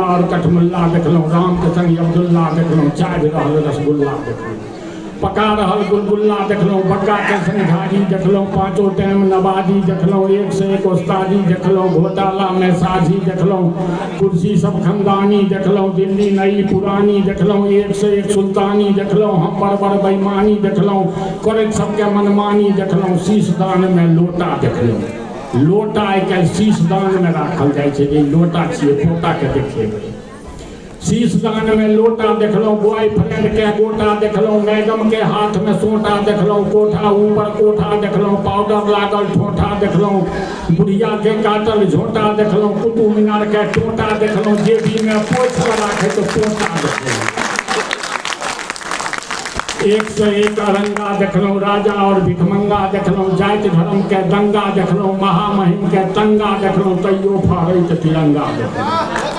और कठमुल्ला देखलहुँ, रामके संग अब्दुल्ला देखलहुँ, चाभि रहल रसगुल्ला देखलहुँ, पका रहल गुलगुल्ला देखलहुँ, बग्गाके संग झाड़ी देखलहुँ, पाँचो टाइम नवाजी देखलहुँ, एक से एक उस्तादी देखलहुँ, घोटालामे साझी देखलहुँ, कुर्सी सब खनदानी देखलहुँ, दिल्ली नई पुरानी देखलहुँ, एक से एक सुल्तानी देखलहुँ, हम बड़ बड़ बेईमानी देखलहुँ, करैत सबके मनमानी देखलहुँ, शीशदानमे लोटा देखलहुँ। लोटा आइ काल्हि शीशदानमे राखल जाइ छै जे लोटा छियै, पोताके देखेबै। शीशदानमे लोटा देखलहुँ, बॉयफ्रेंड के गोटा देखलहुँ, मैडम के हाथमे सोटा देखलहुँ, कोठा ऊपर कोठा देखलहुँ, पाउडर लागल ठोठा देखलहुँ, बुढ़िया के काटल झोटा देखलहुँ, कुतुब मीनार के टोटा देखलहुँ, जेबीमे पोछि कऽ राखैत पोता देखलहुँ। एक से एक अरंगा देखलहुँ, राजा और भिखमंगा देखलहुँ, जाति धर्म के दंगा देखलहुँ, महामहिम के तंगा देखलहुँ, तैयो फहरैत तिरंगा देखलहुँ।